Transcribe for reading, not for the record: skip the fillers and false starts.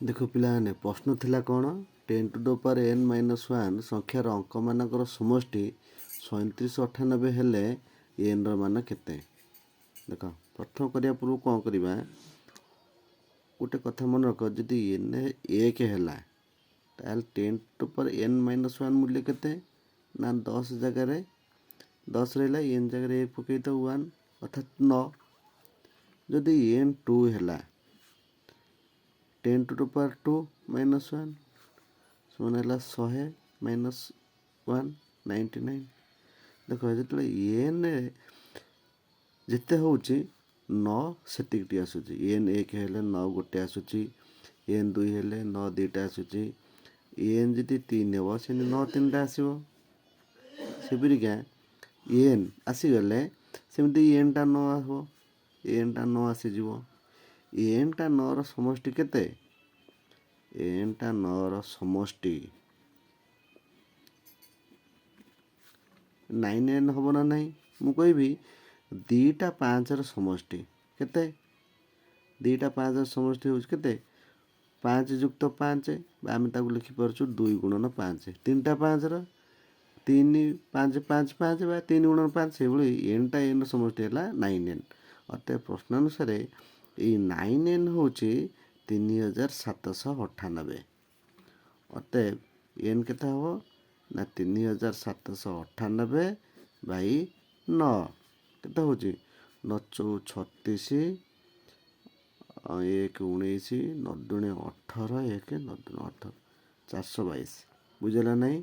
ଦେଖ ପିଲାମାନେ, ପ୍ରଶ୍ନ ଥିଲା କ'ଣ? 10 to the power n minus 1 ସଂଖ୍ୟାର ଅଙ୍କମାନଙ୍କର ସମଷ୍ଟି 3798 ହେଲେ ଏନ୍ର ମାନ କେତେ? ଦେଖ, ପ୍ରଥମ କରିବା ପୂର୍ବରୁ କ'ଣ କରିବା? ଗୋଟେ କଥା ମନେ ରଖ, ଯଦି ଏନ୍ 1 ହେଲା, ତାହେଲେ 10 to power n minus 1 ମୂଲ୍ୟ କେତେ ନା 10 ଜାଗାରେ 10 ରହିଲା, ଏନ୍ ଜାଗାରେ 1 ପକାଇ ତ 1, ଅର୍ଥାତ୍ 9। ଯଦି ଏନ୍ 2 ହେଲା, 10 to the power 2 minus 1 ସମାନ ହେଲା 100 ମାଇନସ୍ 1, 99। ଦେଖ, ଯେତେବେଳେ ଏନ୍ ଯେତେ ହେଉଛି, 9 ସେତିକିଟି ଆସୁଛି। ଏନ୍ 1 ହେଲେ 9 ଗୋଟେ ଆସୁଛି, ଏନ୍ 2 ହେଲେ 9 ଦୁଇଟା ଆସୁଛି, ଏନ୍ ଯଦି 3 ହେବ, ସେମିତି 9 ତିନିଟା ଆସିବ। ସେପରିକା ଏନ୍ ଆସିଗଲେ ସେମିତି ଏନ୍ଟା 9 ହେବ, ଏନ୍ଟା 9 ଆସିଯିବ। ଏନ୍ଟା 9ର ସମଷ୍ଟି କେତେ? ଏନ୍ଟା 9ର ସମଷ୍ଟି 9 ଏନ୍ ହେବ ନା ନାହିଁ? ମୁଁ କହିବି, ଦୁଇଟା 5ର ସମଷ୍ଟି କେତେ? ଦୁଇଟା 5ର ସମଷ୍ଟି ହେଉଛି କେତେ? 5 ଯୁକ୍ତ 5, ବା ଆମେ ତାକୁ ଲେଖିପାରୁଛୁ 2 ଗୁଣନ 5। ତିନିଟା 5ର 3, 5, 5, 5 ବା 3 ଗୁଣନ 5। ସେଭଳି ଏନ୍ଟା ଏନ୍ର ସମଷ୍ଟି ହେଲା 9 ଏନ୍। ଅତଏବ ପ୍ରଶ୍ନ ଅନୁସାରେ ଏଇ 9 ଏନ୍ ହେଉଛି 3798। ଅତଏବ ଏନ୍ କେତେ ହେବ ନା 3798 ବାଇ 9। କେତେ ହେଉଛି? 9 ଚଉ 36, 1 19, 9 ଦୁଣେ 18, 1, 9 ଦୁଣେ 18, 422। ବୁଝିଲା ନାହିଁ?